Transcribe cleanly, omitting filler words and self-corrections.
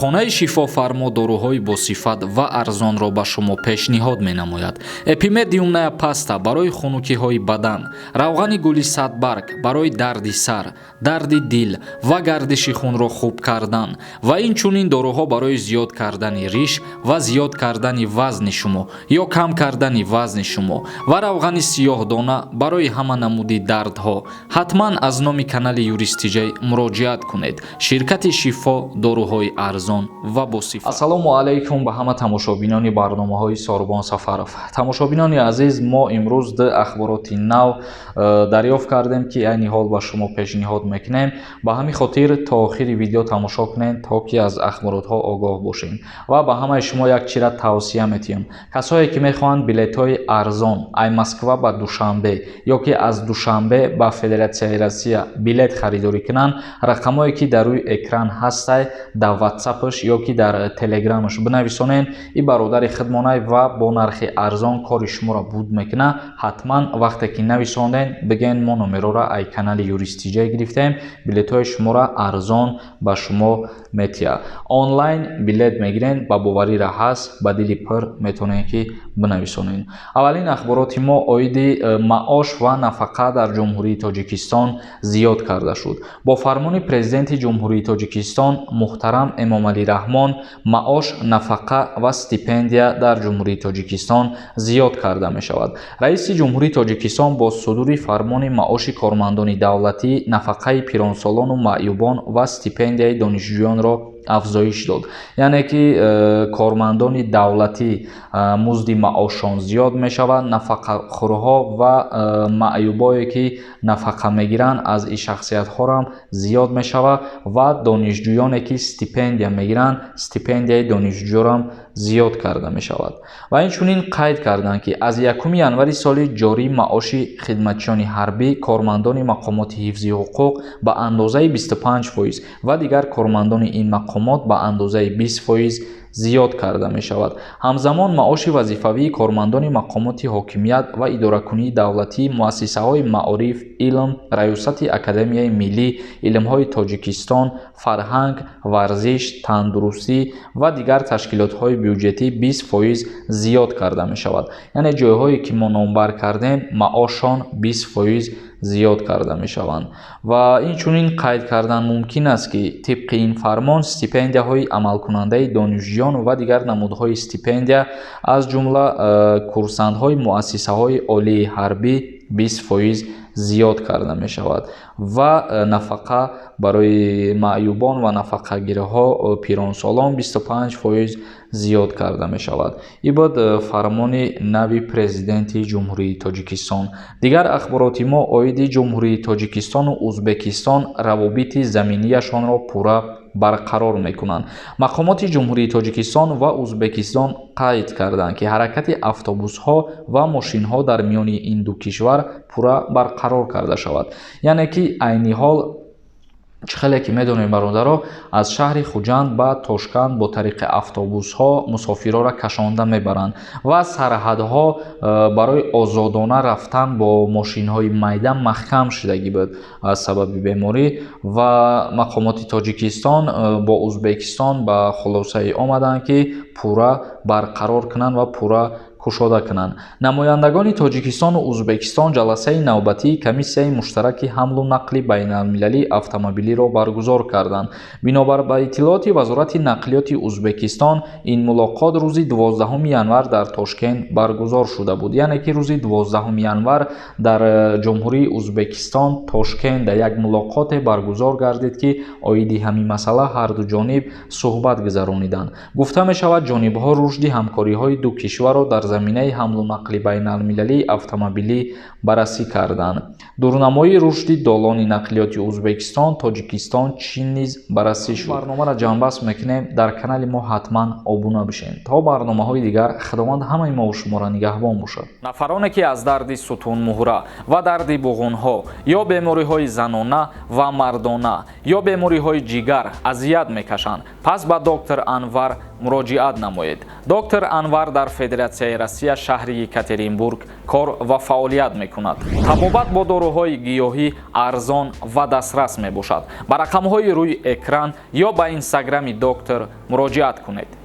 Дорухонаи Шифофармо доруҳои босифат ва арзонро ба шумо пешниҳод менамояд. Эпимедиумная паста барои хунукиҳои бадан, равғани гули садбарг барои дарди сар, дарди дил ва гардиши хунро хуб кардан ва инчунин доруҳо барои зиёд кардани риш ва зиёд кардани вазни шумо ё кам кардани вазни шумо ва равғани сиёҳдона барои ҳама намуди дардҳо. Ҳатман аз номи канали Юристиҷай муроҷиат кунед. Ширкати Шифо, доруҳои арзон ва босифат. Ассалому алайкум ба ҳама тамошобинони барномаҳои Сорбон Сафаров. Тамошобинони азиз, мо имрӯз ду ахбороти нав дарёфт кардем, ки айни ҳол ба шумо пешниҳод мекунем. Ба ҳамин хотир то охири видео тамошо кунед, то ки аз ахборотҳо огоҳ бошед. Ва ба ҳамаи шумо як чира тавсия метиҳам: касое ки мехоҳанд билетҳои арзон ай Москва ба Душанбе ё ки аз Душанбе ба Федератсияи Россия билет харидорӣ кунанд, рақамое ки дар рӯи экран ҳастай, дар Ватсапаш ё ки дар Телеграмаш бинависонед. И бародари худмонай ва бо нархи арзон кори шуморо буд мекунад. Ҳатман вақте ки нависонден, бигӯен: «Мо номерора ай канали Юристиҷай гирифтем». Билетҳои шуморо арзон ба шумо метиҳад. Онлайн билет мегирен, ба боварира ҳаст, ба дили пур метавонед ки бинависонед. Аввалин ахбороти мо оиди маош ва нафақа дар Ҷумҳурии Тоҷикистон зиёд карда шуд. Бо фармони Президенти Ҷумҳурии Тоҷикистон муҳтарам Эмомалӣ Раҳмон маош, нафақа ва стипендия дар Ҷумҳурии Тоҷикистон зиёд карда мешавад. Раиси Ҷумҳурии Тоҷикистон бо судури фармони маоши кормандони давлатӣ, нафақаи пиронсолону маъюбон ва стипендияи донишҷӯёнро афзоиш дод. Яъне ки кормандони давлатӣ музди маошшон зиёд мешавад, нафақахӯрҳо ва маъюбое ки нафақа мегиранд, аз ин шахсиятҳорам зиёд мешавад ва донишҷӯёне ки стипендия мегиранд, стипендияи донишҷӯёрам зиёд карда мешавад. Ва инчунин қайд карданд, ки аз 1 январи соли ҷорӣ маоши хидматчиёни ҳарбӣ, кормандони мақомоти ҳифзи ҳуқуқ ба андозаи 25% ва дигар кормандони ин мақомот ба андозаи 20% зиёд карда мешавад. Ҳамзамон маоши вазифавии кормандони мақомоти ҳокимият ва идоракунии давлатӣ, муассисаҳои маориф, илм, Раёсати Академияи миллии илмҳои Тоҷикистон, фарҳанг, варзиш, тандурустӣ ва дигар ташкилотҳои бюҷетӣ 20% зиёд карда мешавад. Яъне ҷойҳое ки мо номбар кардем, маошшон 20% зиёд карда мешаванд. Ва инчунин қайд кардан мумкин аст, ки тибқи ин фармон стипендияҳои амалкунандаи донишҷӯён ва дигар намудҳои стипендия, аз ҷумла курсантҳои муассисаҳои олии ҳарбӣ, 20% зиёд карда мешавад ва нафақа барои маъюбон ва нафақагирҳо, пиронсолон 25% зиёд карда мешавад. Ин буд фармони нави Президенти Ҷумҳурии Тоҷикистон. Дигар ахбороти мо оиди Ҷумҳурии Тоҷикистону Узбекистон равобити заминияшонро пурра барқарор мекунанд. Мақомоти Ҷумҳурии Тоҷикистон ва Узбекистон қайд карданд, ки ҳаракати автобусҳо ва мошинҳо дар миёни ин ду кишвар пурра барқарор карда шавад. Яъне ки айни ҳол, чӣ хеле ки медонем, бародаро, аз шаҳри Хуҷанд ба Тошканд бо тариқи автобусҳо мусофирҳоро кашонда мебаранд ва сарҳадҳо барои озодона рафтан бо мошинҳои майда маҳкам шудагӣ буд аз сабаби беморӣ. Ва мақомоти Тоҷикистон бо Узбекистон ба хулосае омаданд, ки пурра барқарор кунанд ва пурра кушода кунанд. Намояндагони Тоҷикистону Узбекистон ҷаласаи навбатии комиссияи муштараки ҳамлу нақли байналмилалии автомобилиро баргузор карданд. Бинобар ба иттилооти Вазорати нақлиёти Узбекистон, ин мулоқот рӯзи 12 январ дар Тошкент баргузор шуда буд. Яъне ки рӯзи 12 январ дар Ҷумҳурии Узбекистон, Тошкент, як мулоқоте баргузор гардид, ки оиди ҳамин масъала ҳарду ҷониб суҳбат гузарониданд. Гуфта мешавад, ҷонибҳо рушди ҳамкориҳои ду кишварро дар заминаи ҳамлу нақли байналмилалии автомобилӣ баррасӣ карданд. Дурнамои рушди долони нақлиёти Узбекистон, Тоҷикистон, Чин низ баррасӣ шуд. Барномаро ҷамъбаст мекунем. Дар канали мо ҳатман обуна бишед. То барномаҳои дигар Худованд ҳамаи мову шуморо нигаҳбон бошад. Нафароне ки аз дарди сутунмуҳра ва дарди буғунҳо ё бемориҳои занона ва мардона ё бемориҳои ҷигар азият мекашанд, пас ба доктор Анвар муроҷиат намоед. Доктор Анвар дар Федератсияи Россия, шаҳри Екатеринбург кор ва фаъолият мекунад. Табобат бо доруҳои гиёҳӣ арзон ва дастрас мебошад. Ба рақамҳои рӯи экран ё ба инстаграми доктор муроҷиат кунед.